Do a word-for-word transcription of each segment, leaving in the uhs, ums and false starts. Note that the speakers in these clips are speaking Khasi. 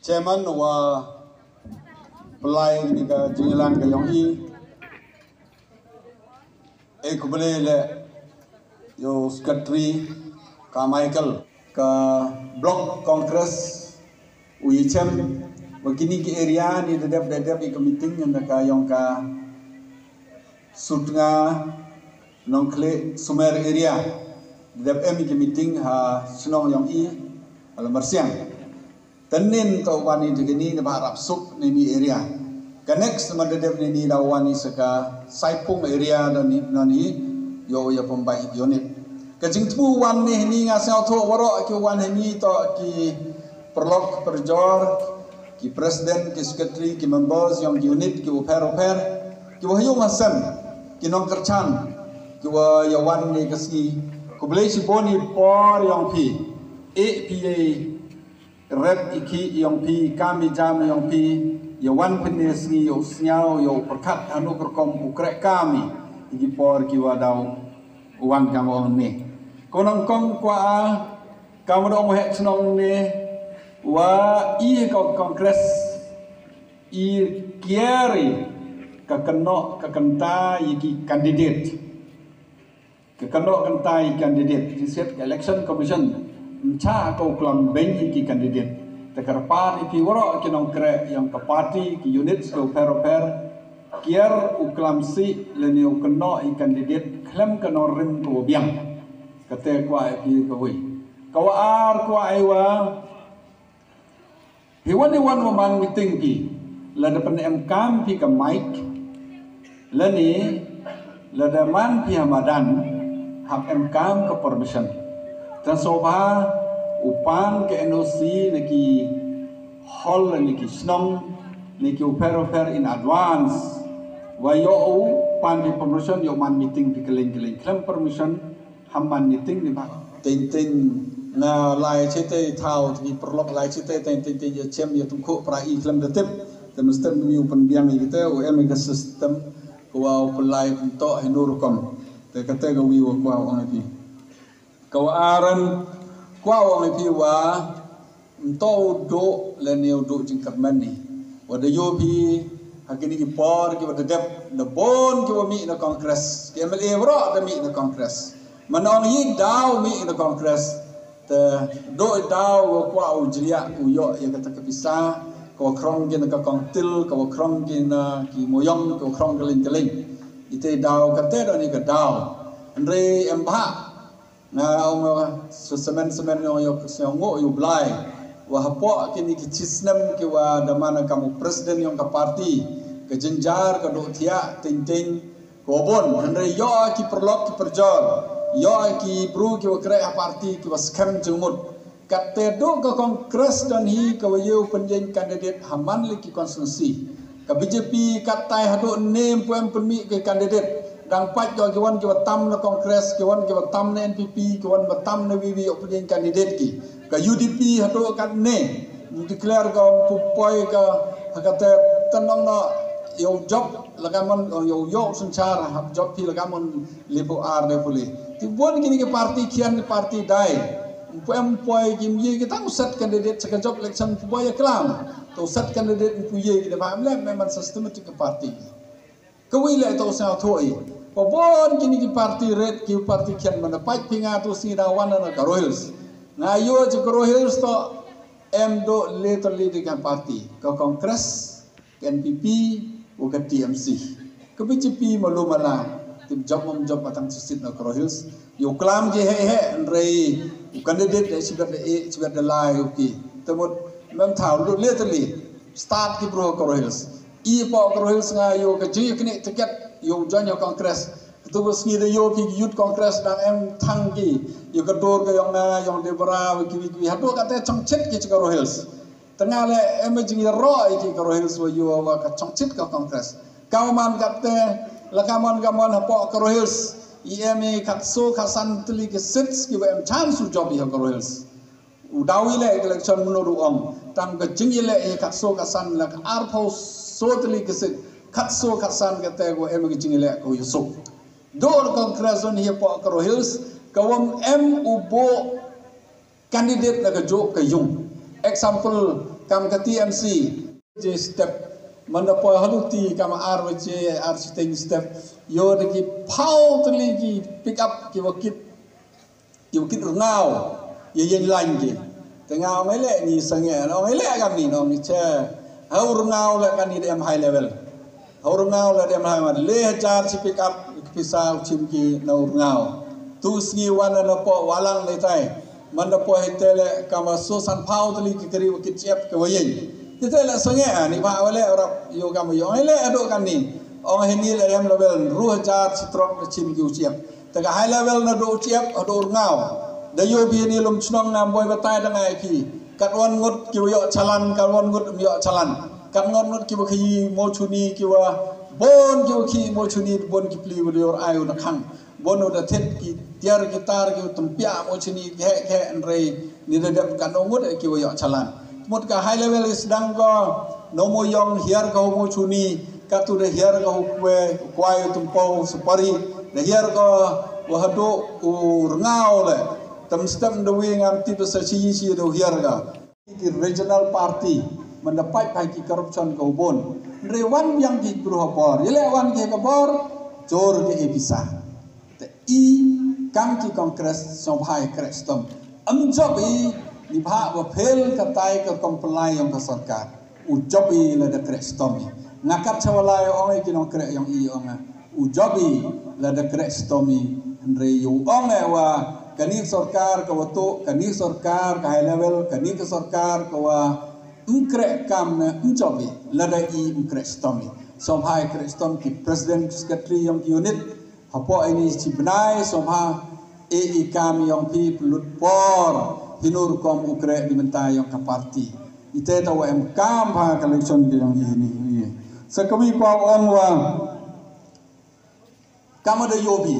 Chairman wa pynlai ïa ka jingïalang ka yong i. E khublei leh ïa u secretary ka Michael, ka Block Congress u i chem wa kini ki area ni da dep da dep i ka meeting na ka yong ka Sutnga Nongkhlieh Sumer area. Da dep em i ka meeting ha shnong yong i ha Lamarsiang. Tynnin to wan i te kini da ba rap suk ni ni area. Ka next ma da dep ni ni da wan i sa ka Saipung area da ni na ni yo ya pembai unit. Ka jingthmu wan ni ni nga sa tho waro ki wan ni to ki perlok perjor, ki president, ki secretary, ki members yong ki unit ki uper uper, ki wa yung asem, ki nongkerchan, ki wa ya wan ni ka sngi. Khublei shibun i por yong phi. E phi rep i ki yong phi, kam i jam yong phi, ya wan pynne sngi ya u sniaw ya u perkat hanu kerkom u krek kam i ki por ki wa daw wan kam ong ni. Ko nong kong kwa a kam dong hek chnong ni wa i ko Congress i kiari ka keno ka kenta i ki candidate. Ka kano kan tai candidate ki siat ka election commission. Ncha ka u klam beng i ki candidate. Te kyrpad i phi waro ki nongkreh yong ka party ki unit ka uper uper. Kiar u klam si lane u kano i candidate klem kano rim ka u biang. Kate kwa i phi ka wei. Ka wa ar kwa i wa Hi wan i wan wa man meeting phi, lada pynne em kam phi ka mic, lane lada man phi ha madan, hap em kam ka permission. Tan soba u pan ka N O C na ki hall na ki shnong na ki uper uper in advance. Wa yo u pan phi permission yo man meeting phi keling keling klem permission. Hamman ni ting ni ba. Ting ting nga lai chete thau ti perlok lai chete ting ting ting ya chem ya tungkhu pra i klem da tip. Te mesti mi u pynbiang i kete u em i ka system ko wa u pynlai pynto hi nur kom. Te kete ka wi wa kwa ong i pi. Ka wa aran kwa ong i pi wa Nto u duh lane u duh jingkyrmen ni. Wa da ïoh phi ha kini ki por ki wa da dep da bun ki wa mih na Congress. Ki M L A waroh da mih na Congress. Manong yi daw mih na Congress. Te duh daw wa kwah u jliah u ïoh ïa kata ka pisa. Ka wa krong ki na ka kongtil, ka wa krong ki na ki moyong, ka wa krong ka ling ka ling. Ite daw kate da ni ka daw. Hynrei em bha Nga ong sa semen semen ong ïa u Blai wa hapoh kini ki chi snem ki wa da man kam u president yong ka party ka jynjar ka duh thiah ting ting ka wa bun hynrei ïoh ki paralok ki parajor ïoh ki bru ki wa kreh ha party ki wa skhem jingmut. Katte duh ka Congress don hi ka wa ïew pynjeng candidate ha man la ki constituency. Ka B J P kattai haduh ne em pu em pynmih ki candidate. Dang pait ïoh ki wan ki wa tam na Congress, ki wan ki wa tam na N P P, ki wan wa tam na V V ïoh pynjeng candidate ki. Ka U D P haduh katne em declare ka pu poi ka ha kate tanong na ïoh job la ka mon ïoh ïoh synchar ha job phi la ka mon li pu ar de puli. Ti bun kini ki party kian ki party dai. Pu em poi ki ye ki tang set candidate sa ka job election pu poi ya klam. To set candidate pu ye ki da ba em lem man systematic ka party. Ka wi le to sa thoi. Pa bon kini ki party red ki party kian man pait pi nga to si da wan na ka Royals. Nga yo ji ka Royals to em do le to le di ka party. Ka Congress N P P u ka T M C. Ka B J P malu mala tip job mom job atang sisit na Karo Hills. Yu klam ji he he nrei u candidate da sibet da e sibet da lai u ki. Temut mem thau lu le tali start ki bro Karo Hills. I po Karo Hills nga yu ka ji kini ticket yu join yu Congress. Ketu bus ngi da yu ki youth Congress dang em thang ki yu ka dur ka yong nga yong Debra wi ki wi ki wi hadu kate chong chit ki Karo Hills. Tengah le em jing ïa roi ki Karo Hills wa yu wa ka chongchit ka Congress. Ka man kat te la ka man ka man hapoh Karo Hills. I em i kat so ka san tili ki seats ki wa em chance u job i ha Karo Hills. U daw i le election munu ru ong. Tang ka jing i le i kat so ka san la ka arpau so tili ki seat. Kat so ka san ka te wa em ka jing i le ko yusuk. Dor Congress on hi hapoh Karo Hills. Ka wam em u bo candidate na ka jok ka yung. Example, Kam ka T M C je step, man da poi haluti kam ar baje ar shiteng step, ïoh da ki phaw tylli ki pick up ki wa kit, ki wa kit rngaw ïa ïeng lain ki. Te nga ong, "Ïaleh ngi sangeh, ong ïaleh kam ni, ong ngi che." Ha u rngaw leh kan ni da em high level. Ha u rngaw leh da em high level. Le hajar shi pick up ki pisa u chim ki na u rngaw. Tu sngi wan na poh Walang ni tai. Man da poi hite leh kama so san phaw tylli ki kari wa kit chiep ki wa ïeng. Hite leh sangeh, ani ba wa leh rap ïoh kam ïoh. Ong ïaleh haduh kan ni. Ong hini leh em level ru hajar shi trok da chim ki u chiep. Te ka high level na duh u chiep, haduh u rngaw. Da ïoh bi ni lum chnong ngam boi batai da ngai ki. Kat wan ngut ki wa ïoh chalan, kat wan ngut ym ïoh chalan. Kat wan ngut ki wa khayi mo chuni ki wa bon ki wa khayi mo chuni bon ki pli wa da ïoh ai u na khang. Bon u da thet ki tiar ki tar ki wa tympiah mo chuni ki heh ki heh, hynrei ni da dep kat wan ngut ki wa ïoh chalan. Mut ka high level i sdang ko, no mo ïong hiar ka ho mo chuni, katu da hiar ka ho kwe, kwai u tympew, supari, da hiar ka wa haduh u rngaw leh. Tam stem da wi ngam tip sa chi chi da hiar ka. Ki regional party, man da pait pait ki corruption ka u bon. Hynrei wan biang ki bru ha por, ïaleh wan ki ka por, jor ki e pisa. Te i kam ki Congress sngewbha ïa kreh stom. Ym jop i ni bha wa phel ka tai ka comply yong ka sorkar. U jop i lada kreh stom i. Nga kat cha wa lai ong i ki nongkreh yong i ong nga. U jop i lada kreh stom i. Hynrei u ong i wa kani sorkar ka wa tuh, kani sorkar ka high level, kani ka sorkar ka wa ym kreh kam ne ym jop i lada i ym kreh stom i. Sngewbha ïa kreh stom ki president, secretary yong ki unit. Hapoh ini chi bnai sngewbha e i kam yong phi pynlut por hino rukom u kreh di mynta yong ka party. Ite ta wa em kam bha ka election ka yong i ni. Sa kami pa ong wa kam da yobi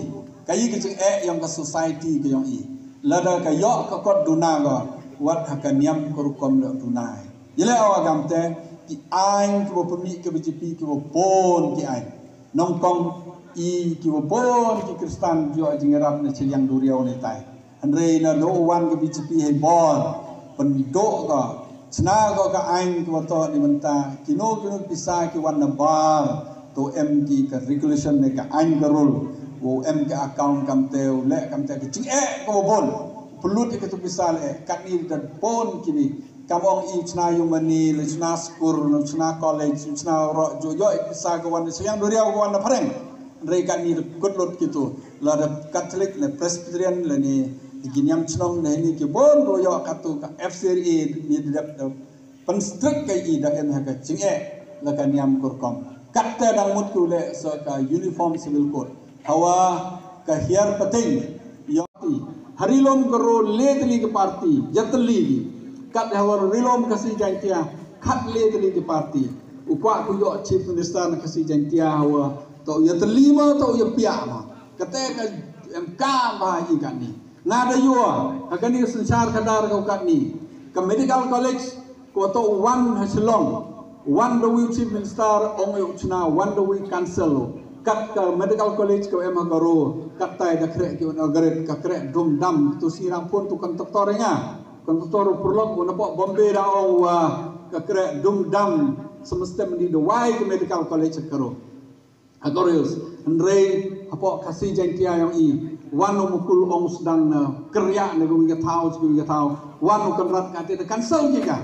ka i ka jingeh yong ka society ka yong i. Lada ka ïoh ka kot duna ka wat ha ka niam ka rukom da duna. Ïaleh awa kam te ki aiñ ki wa pynmih ka B J P ki wa pon ki aiñ. Nongkong i ki wa bon ki Kristan ïoh jingïarap na chiliang duriaw ne tai. Hynrei na do wan ka B J P hei bor pynduh ka chna ka ka aiñ ki wa to ni mynta kino kino pisa ki wan na bar to em ki ka regulation ne ka aiñ ka rule. Wo em ka account kam te u leh kam te ka jingeh ka wa bon pynlut ka tu pisa leh kat ni da bon ki ni. Kam ong i u chna ïumani, le chna skur, le chna college, u chna ro jo jo i pisa ka wan na chiliang duriaw ka wan na phareng. Hynrei kan ni da kut lut kitu. Lada Catholic, le Presbyterian, le ni ki niam chnong, le ni ki bon ro ïoh katu ka F C R A ni da dep da pynstrik ka i da em ha ka jingeh la ka niam kurkom. Katte dang mut ku le sa ka Uniform Civil Code. Hawa ka hiar pateng ïoh ti. Harilom ka ro le tli ka party, ya tli. Kat hawa rilom ka si Jaintia, kat le tli ka party. U kwah ku ïoh Chief Minister na ka si Jaintia hawa to ya tli ma to ya pia ma. Kate ka em ka ba i kan ni. Nga da ïoh ha kani ka synshar khadar ka u kat ni. Ka medical college ko to wan ha Shillong. Wan da wi Chief Minister ong ïoh chna wan da wi council. Kat ka medical college ko em ha Garo. Kat tai da kreh ki inaugurate ka kreh dum dam tu si rang pun tu contractor nga. Contractor purlok ko na pok Bombay da ong wa ka kreh dum dam semestem di da wai ka medical college ha Garo. Agorius, hynrei hapoh Khasi Jaintia yong i, wan u mukul ong sdang na kyrïa na gwi ka thaw, gwi ka thaw, wan u kynrad ka te da cancel ki ka.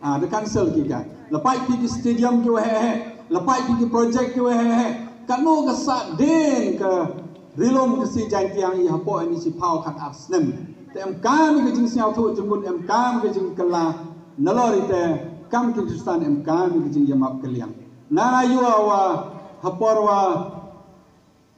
Ah, da cancel ki ka. Lepai pi ki stadium ki wa he he, lepai pi ki project ki wa he he. Kano ka sa den ka rilom Khasi Jaintia yong i hapoh ini si phaw khat ar snem. Te em kam ka jingsngewthuh jingmut em kam ka jingkylla nalor ite kam ki Khristan em kam ka jingyamap kylliang. Nga nga ïoh wa hapor wa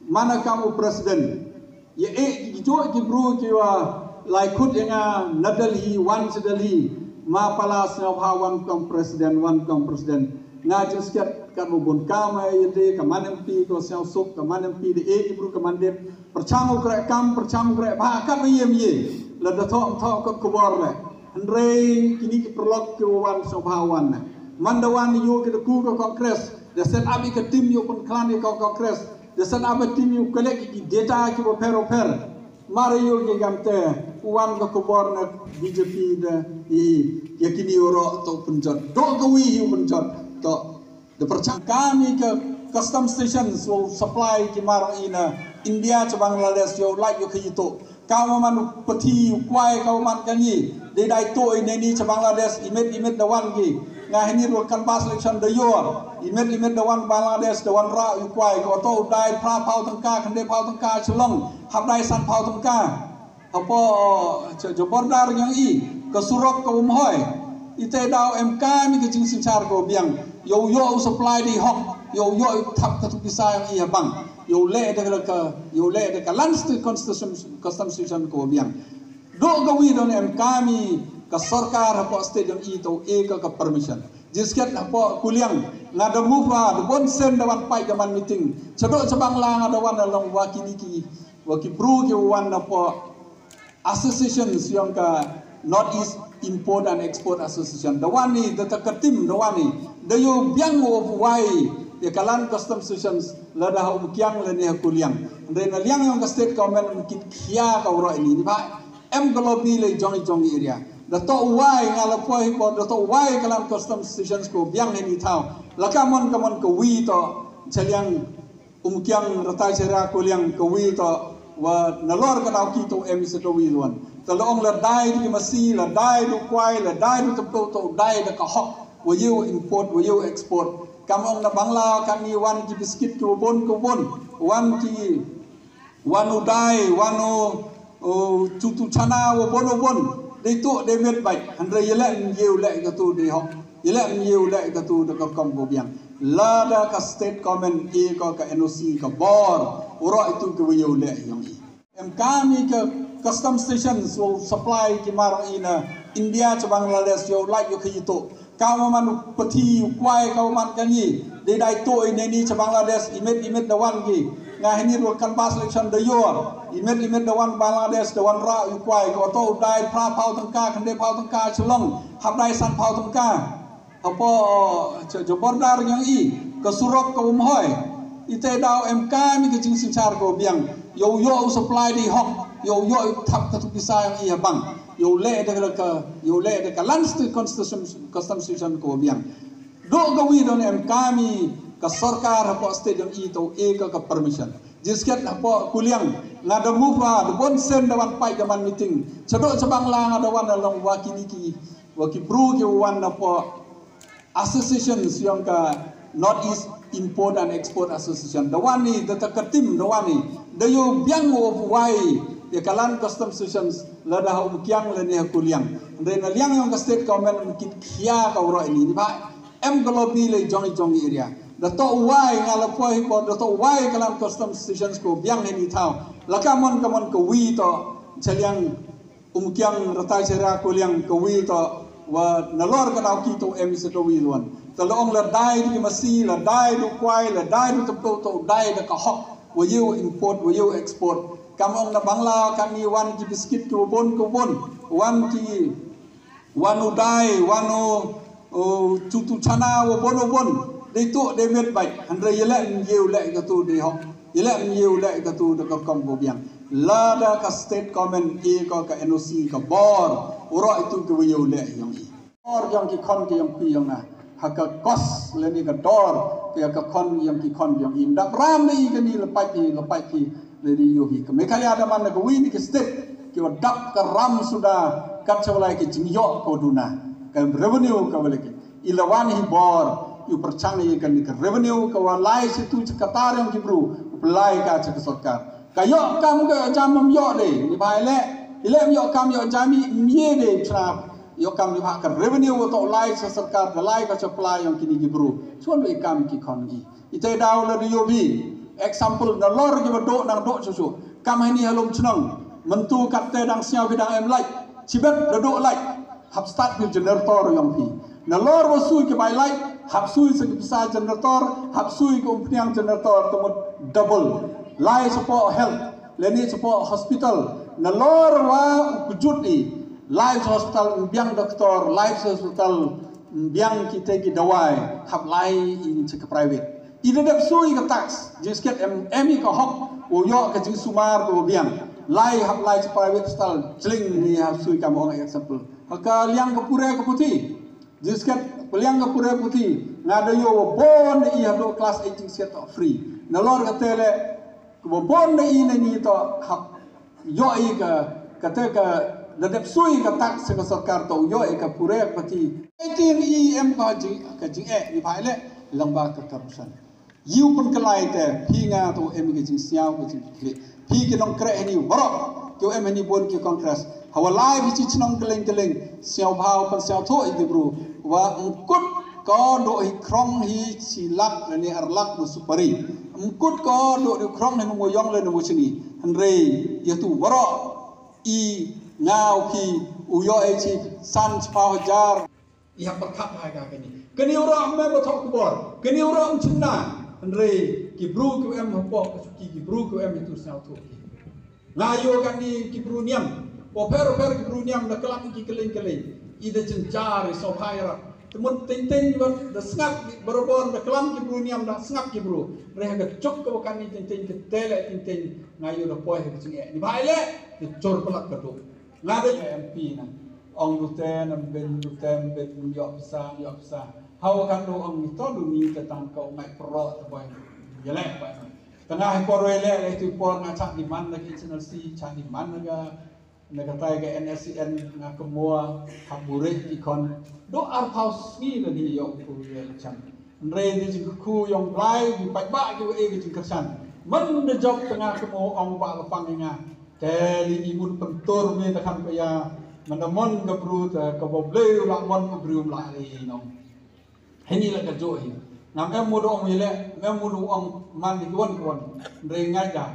mana kam u president. Ye e ki jok ki bru ki wa lai khut ye nga na Delhi, wan sa Delhi. Ma pala sngewbha wan kam president, wan kam president. Nga jingskhet kam u bun kam ye de ka man M P ko sngewsuk ka man M P de e ki bru ka man de. Perchang u kreh kam, perchang u kreh bha kam ye ye. La da thok thok ko kubor le. Hynrei kini ki perlok ki wan sngewbha wan. Man da wan ïoh ki da ku ka Congress. Da set up i ka team ïoh pun klan i ka Congress. Da set up a team ïoh collect i ki data ki wa pher wa pher. Mar ïoh ki kam te. Wan ka khubor na B J P da i ya kini uro to pynjot. Do ka wi yu pynjot to. Da perchang kani ka custom station so supply ki marang ina India cha Bangladesh yo lait yo khayi to. Ka man pati kwai ka man kani. Dei dai to i neni cha Bangladesh imit imit da wan ki. Nga hini ro kan bas election da yo. Imit imit da wan Bangladesh da wan ra yu kwai ko to dai pra pau tangka khande pau tangka chlong. Hap dai san pau tangka. Hapoh cha jabor dar yang i ka surok ka um hoi. Ite dau em kani ka jingsynchar ko biang. Yo yo u supply di hok. Yo yo u thap ka tu pisa yang i habang. Yo le de ka yo le de ka land state constitution custom station ko biang. Do ka wi don em kani ka sorkar hapoh state yang i to e ka ka permission. Jisket hapoh kuliang nga da move ba da bon sen da wan pai da man meeting. Chado chabang la nga da wan along wa ki di ki wa ki bru ki wan hapoh association siang ka North East Import and Export Association. Da wan ni da ta ka team da wan ni da yo biang of wai ya ka land custom sessions la da ha um kiang la ni ha kuliang. Ndai na liang yang ka state government um kit khia ka uro ini ni ba em ka lobby le jong jong area. Da to wai nga la poi ko da to wai ka land custom sessions ko biang ini tau. La ka mon ka mon ka wi to chaliang um kiang ratai chera ko liang ka wi to wa nalor ka dau ki to em se to wi wan. Ta la ong la dai di masi la dai du kwai la dai du to to dai da ka hok wa yu import wa yu export. Kam ong na Bangla kan ni wan ki biscuit ki bon ko bon wan ki wan u dai wan u chutu chana wa bon u bon. Dei tu dei met bai handra yele ngiu le ka tu dei hok. Yele ngiu le ka tu da ka kom ko biang. La da ka state government e ko ka N O C ka bor uro itu ka wiu le yong i. Em kani ka custom station so supply ki marang ina India cha Bangladesh yo lait yo khayi to. Ka man pati kwai ka man kani. Dei dai to i neni cha Bangladesh imit imit da wan ki. Nga hini ro kan bas election da yo imit imit da wan Bangladesh da wan ra yu kwai ko to dai pra pau tangka khande pau tangka chlong. Hap dai san pau tangka. Hapoh cha jabor dar yang i ka surok ka um hoi. Ite dau em kani ka jingsynchar ko biang. Yo yo u supply di hok. Yo yo u thap ka tu pisa yang i habang. Yo le de ka yo le de ka land state constitution custom station ko biang. Do ka wi don em kani ka sorkar hapoh state yang i to e ka ka permission. Jisket hapoh kuliang nga da move ba da bon sen da wan pai da man meeting. Chado chabang la nga da wan along wa ki di ki wa ki bru ki wan hapoh association siang ka North East Import and Export Association. Da wan ni da ta ka team da wan ni da yo biang of wai ya ka land custom sessions la da ha um kiang la ni ha kuliang. Ndai na liang yang ka state government um kit khia ka uro ini ni ba em ka lobby le jong jong area. Da to wai nga la poi ko da to wai ka land custom sessions ko biang ini tau. La ka mon ka mon ka wi to chaliang um kiang ratai chera ko liang ka wi to wa nalor ka dau ki to em se to wi wan. Ta la ong la dai di masi la dai du kwai la dai du to to dai da ka hok. Wa yu import wa yu export. Kam ong na Bangla kan ni wan ki biscuit ki bon ko bon wan ki wan u dai wan u chutu chana wa bon u bon. Dei tu dei met bai handra yele ngiu le ka tu dei hok. Yele ngiu le ka tu da ka kom ko biang. La da ka state government e ko ka N O C ka bor uro itu ka wiu le yong i. Bor yong ki khon ki yong kui yong na ha ka kos le ni ka dor ki ya ka khon yong ki khon yong i. Dap ram ni ka ni lepai ki lepai ki le ni yo hi ka Meghalaya da man na ka wi ni ka state ki wa dap ka ram suda kat chawlai ki jingyo ko duna ka revenue ka wale ki. I la wan hi bor yu perchang i ka ni ka revenue ka wa lai situ chi katar yong ki bru u pelai ka chi ka sorkar. Ka yo kam ka jam mam yo de ni bai le ile yo kam yo jam i mye de chra yo kam ni ba ka revenue wa to lai sa sorkar da lai ka supply yong ki ni ki bru. Chon i kam ki khon i. Ite dau la di yo bi example na lor ki ba do nang do chu chu kam hani halom chnong mentu kat te dang siaw bi dang em lai chibet da do lai. Hap start bil generator yong phi. Na lor wa sui ki bai lai hap sui sa ki pisa generator hap sui ki umpniang generator tumut double. Lai support health le ni support hospital na lor wa kujut i. Lai hospital biang doktor lai hospital biang ki te ki dawai hap lai i ni chika private. I da dep sui ka tax jisket em em i ka hok u yo ka jingsumar ko biang. Lai hap lai cha private stall, jling ni ha sui kam ong example. Ha ka liang ka pure ka puthi. Jisket ka liang ka pure puthi. Nga da ïoh wa bun da i ha do class eight jisket to free. Na lor ka te le wa bun da i na ni to hap ïoh i ka, ka te ka da dep sui ka tax ka sorkar to ïoh i ka pure ka puthi. Eighteen i em ka jing, ka jing eh ni bai le lang ba ka corruption. Ïu pynkylla te, phi nga to em ka jingsngew ka jingkitkhlieh. Phi ki nongkreh hani waroh, ki em hani bun ki Congress. Hawa lai phi chi chnong kylleng kylleng, sngewbha pynsngewthuh ïa ki bru. Wa ym kut ko doh hi khrong hi chi lak lane ar lak na supari. Ym kut ko doh hi khrong hi na Mawïong lane Mawshyngi. Hynrei ïa tu waroh i nga u phi u ïoh i chi san chiphaw hajar. I hap pyrkhat ha ka kane. Kane u rah me ba thok khubor. Kane u rah um chynna. Hynrei ki bru ki em hapoh ka chuki, ki bru ki em itu sngewthuh ki. Nga ïoh kane ki bru niam. Bapher bapher ki bru niam da klam ki kylleng kylleng. I da jynjar i sngewbha ïarap. Te mut teng teng ba da sngap barabor da klam ki bru niam da sngap ki bru. Hynrei ha ka juk kaba kane teng teng ka tele teng teng nga ïoh da poi ha ka jingeh. Ni bha i leh da jur palat ka duk. Nga da M P na. Ong du te na mbin, du te mbin, ym ïoh pisa, ym ïoh pisa. Hawa kan du ong ni to du ni te tang ka u ngai pro te bai. Ïa leh bai. Te nga hi por wei leh, leh tu por nga chak demand na ka H N R C, chak demand na ka, na ka tai ka N S C N, nga ka mua, hap burik ki khon. Do arphaw sngi na ni ïoh ku ïa chan. Hynrei da jingkyrkhu ïong Blai, ki paidbah ki wa e ka jingkyrshan. Man da jop te nga ka mua ong ba la pang ïa nga. Te li i mut pyntur me te khan pa ïa, man da mon ka bru te ka ba blei u la mon u bru um la ri nong. Hini la ka jo hi. Ngam em mut ong ïa le, ngam em mut ong man di kwon kwon. Hynrei ngai da.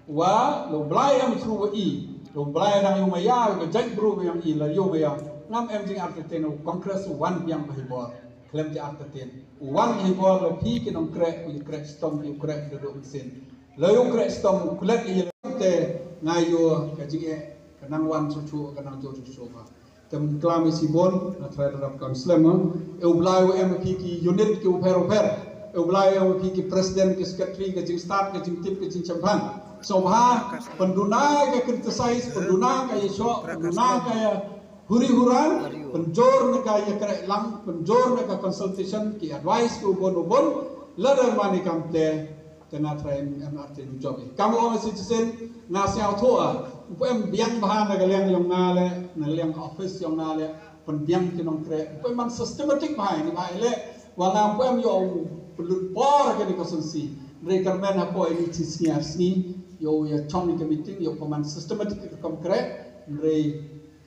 Wa lo Blai em sru wa i. Lo Blai dang ïu ma ïa, ka jait bru ka yang i la ïu ma ïa. Ngam em jing arteten u Congress u wan biang ba hi bor. Khlem jing arteten. U wan hi bor la phi ki nongkreh, u kreh stom, u kreh da do mynsiem. La ïoh kreh stom u klet ïa te nga ïoh ka jingeh ka nang wan chuh chuh ka nang jur chuh chuh ka. Te klam ïa shibun nga trai da dap kam slem. E u Blai u em phi ki unit ki u pher u pher. E u Blai u em phi ki president ki secretary ka jingstad ka jingtip ka jingchemphang. Sngewbha pynduna ka criticize, pynduna ka ïashoh, pynduna ka ïa huri hura, pynjor na ka ïakreh lang, pynjor na ka consultation, ki advice ki u bun u bun, lada mani kam te, te nga trai em arteten u jop. Kam ong citizen, nga sngewthuh, u em biang bha na ka liang ïong nga le, na liang office ïong nga le, pynbiang ki nongkreh, u em man systematic bha, ni bha le, wa nga u em ïoh u pynlut por ka ni constituency, re karmen hapoh ini chi sngi ar sngi, ïoh u ïa chong ni ka meeting, ïoh pynman systematic ka kam kreh, re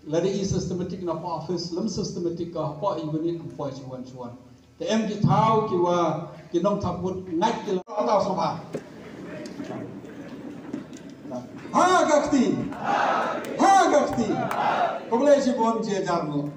Lada i systematic na pa office, lem systematic ka pa i bunit em poi chuan chuan. Te em ki thaw ki wa ki nong thap mut ngat ki la thaw sngewbha. Ha ka kti. Ha ka kti. Khublei shibun jia jar mo.